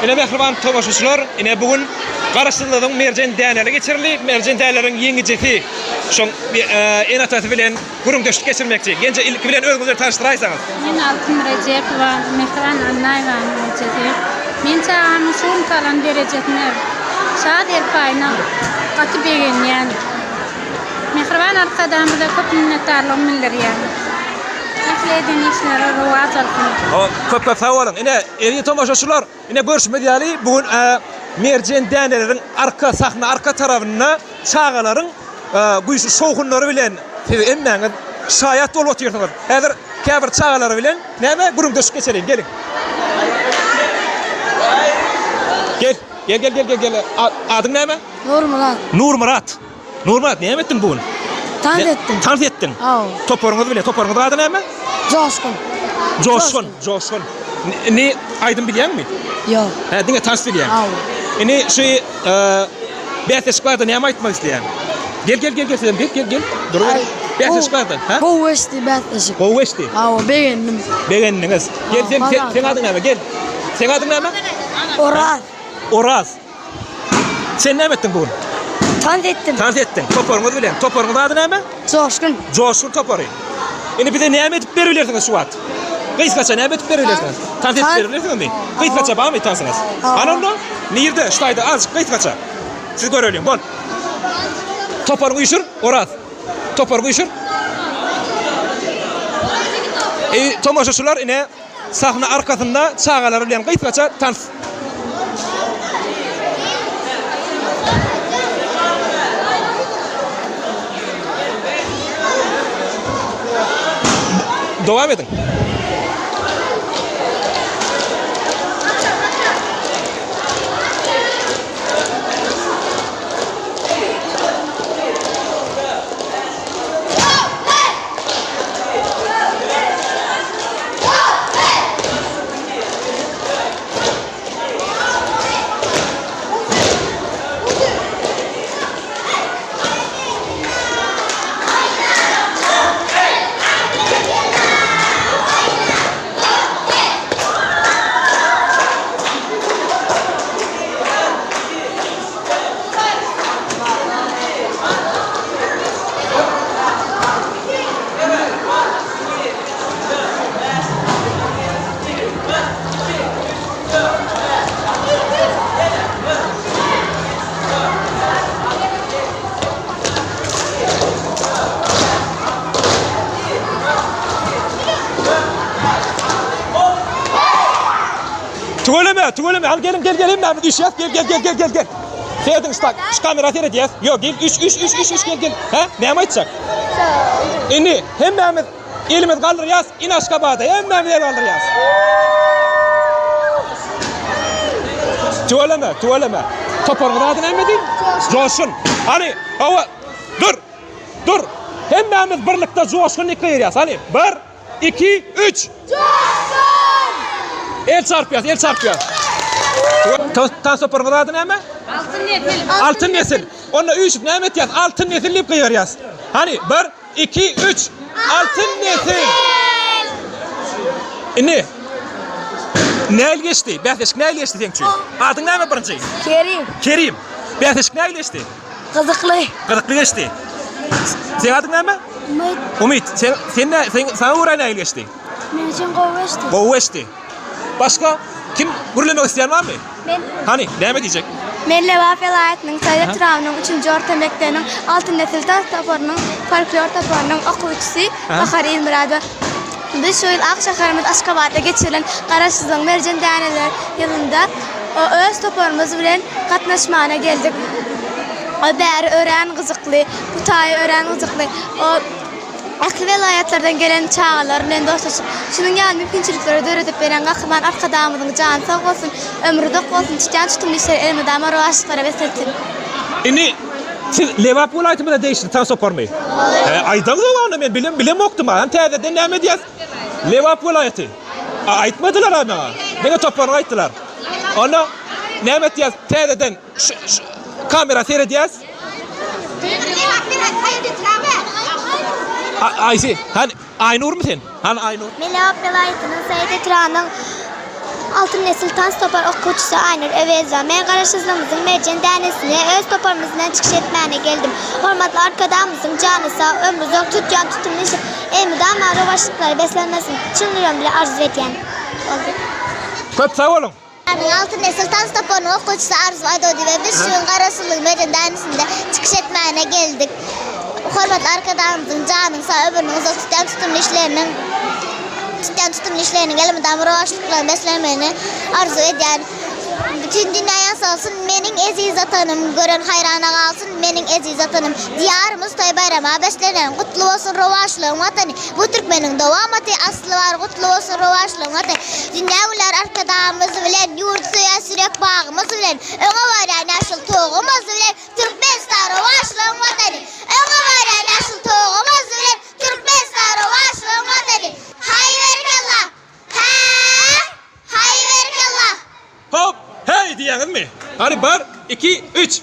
Ine mähriban tomaşaçylar, ine bu gün Garaşsyzlygyň merjen däneleri geçirildi. Merjen däneleriň ýeňijisi şoň ene-atasy bilen gürrüňdeşlik geçirmekçi. Genje ilki bilen özüňizi bir tanyşdyraýsaňyz. Men Altyn Rejepowa, Mähriban Annaýewanyň ejesi. Men çagamyň şu günki alan derejesine, şa serpaýyna gaty begenýän. Mähriban Arkadagymyza köp minnetdarlygymy bildirýän. Ähli eden işleri rowaç alsyn. Köp köp sag boluň. Ine, eziz tomaşaçylar, ine görşümiz ýaly, bu gün merjen däneleriň arka sahna arka tarabynda çagalaryň güýçli şowhunlary bilen siz hemmäňiz şaýat bolup otyrsyňyz. Häzir käbir çagalar bilen näme gürrüňdeşlik geçeliň, geliň. Gel, gel, gel, gel, gel, gel. Adyň näme? Nurmyrat. Nurmyrat. Nurmyrat näme etdiň bu gün? Tans etdim. Tans etdiň. Hawa. Toparyňyz bilen, toparyňyzyň ady näme? Joşgun. Joşgun, Joşgun. Indi aýdym bilýäňmi? Ýok. Hä, diňe tans bilýäň. Hawa. Indi şu bäsleşik barada näme aýtmak isleýäň? Gel, gel, gel, gel, sen gel, gel, gel. Dur. Bäsleşik barada, hä? Gowy geçdi bäsleşik. Gowy geçdi. Hawa, begendim. Begendiňiz. Gel, sen, seň adyň näme? Gel. Seň adyň näme? Oraz. Oraz. Sen näme etdiň bu gün? Tans etdim. Tans etdiň. Toparyňyz bilen. Toparyňyz ady näme? Joşgun. Joşgun topary. Indi bize näme edip beribilersiňiz şu wagt? Gysgaça näme edip beribilersiňiz? Tans edip beribilersiňizmi? Gysgaça barmy tansyňyz? Hany onda? Nirde? Şu taýda azjyk gysgaça. Siz göreliň. Bol. Toparyňy üýşür, Oraz. Toparyňy üýşür. Eý, tomaşaçylar ine Sahna arkasynda çagalary bilen gysgaça tans. Dowam ediň. Tüweleme, tüweleme. Hany geliň, gel, gel hemmämiz üýşýäs. Gel, gel, gel, gel, gel, gel. Serediň şu tak, şu kamera seredýäs. Ýok, gel, üç, üç, üç, üç, üç, gel, gel. Hä? Näme aýtjak? Indi hemmämiz elimizi galdyrýas, in Aşgabada. Hemmämiz el galdyrýas. Tüweleme, tüweleme. Toparyň ady näme diýip? Joşgun. Hany, hawa, dur. Dur. Hemmämiz birlikde joşgun diýip gygyrýas. Hany, bir, 2, 3. Joşgun! El çarpýas, el çarpýas. Tans toparyňyz ady näme? Altyn nesil. Altyn nesil. Onda üýşüp näme etýäs? Altyn nesil diýip gygyrýas. Hany, 1, 2, 3. Altyn nesil. Indi näl geçdi? Bäsleşik näl geçdi seň üçin? Adyň näme birinji? Kerim. Kerim. Bäsleşik näl geçdi? Gyzykly. Gyzykly geçdi. Seň adyň näme? Umyt. Umyt, sen sen nä sen saňa görä nähili geçdi? Meň üçin gowy geçdi. Gowy geçdi. Başga kim gürlemek isleýän barmy? Men. Hany, näme diýjek? Men Lebap welaýatynyň Saýat etrabynyň üçünji orta mekdebiniň Altyn nesil tans toparynyň folklor toparynyň okuwçysy Bahar Ilmyradowa. Biz şu ýyl ak şäherimiz Aşgabatda geçirilen Garaşsyzlygyň merjen däneleri ýylynda öz toparymyz bilen gatnaşmana geldik. O bäri örän gyzykly, bu taýy örän gyzykly. O ähli welaýatlardan gelen çagalar bilen dostlaşyp, şunuň ýaly mümkinçilikleri döredip beren Gahryman Arkadagymyzyň jany sag bolsun, ömri uzak bolsun, tutýan tutumly işleri elmydama rowaçlyklara beslensin. Indi siz Lebap welaýatymyza degişli tans toparymy? He, aýdaňyzok onda men bilem bilemokdym. Hany täzeden näme edýäs? Lebap welaýaty. A aýtmadylar-a maňa. Diňe toparyny aýtdylar. Onda näme etýäs? Täzeden şu, şu kamera seredýäs. Aýsy, hany Aýnurmy sen? Hany Aýnur? Men Lebap welaýatynyň Saýat etrabynyň. Altyn Nesil tans topar okuwçysy Aýnur Öwezowa. Men Garaşsyzlygymyzyň merjen dänesine öz toparymyz bilen çykyş etmäne geldim. Hormatly Arkadagymyzyň jany sag, ömri uzak, tutýan tutumly işi elmydama rowaçlyklara beslenmesini çyn ýüregim bilen arzuw edýän. Boldy. Köp sag boluň. Altyn Nesil tans toparynyň okuwçysy Arzuw Aýdogdyýewa biz şu gün Garaşsyzlygyň merjen dänesinde çykyş etmäne geldik. Hormatly Arkadagymyzyň janyň sag, ömrüniň uzak, tutýan tutumly işleriniň tutýan tutumly işleriniň elmydama rowaçlyklara beslenmegini arzuw edýän. Bütin dünýä ýasalsyn meniň eziz Watanym, gören haýrana galsyn meniň eziz Watanym. Diýarymyz toý-baýrama beslenen, gutly bolsun rowaçlygyň Watany. Bu türkmeniň dowamaty, asly bar, gutly bolsun rowaçlygyň Watany. Dünýä güler Arkadagymyz bilen, ýurdy söýen sürek bagymyz bilen, öňe barýan ýaşyl Tugumyz bilen, Türkmenistan rowaçlygyň Watany. Öňe barýan ýaşyl Tugumyz bilen, Türkmenistan rowaçlygyň Watany. Haý berekella! Hä! Haý berekella! Hop! Heý diýýäňizmi? Hany bir, iki, üç.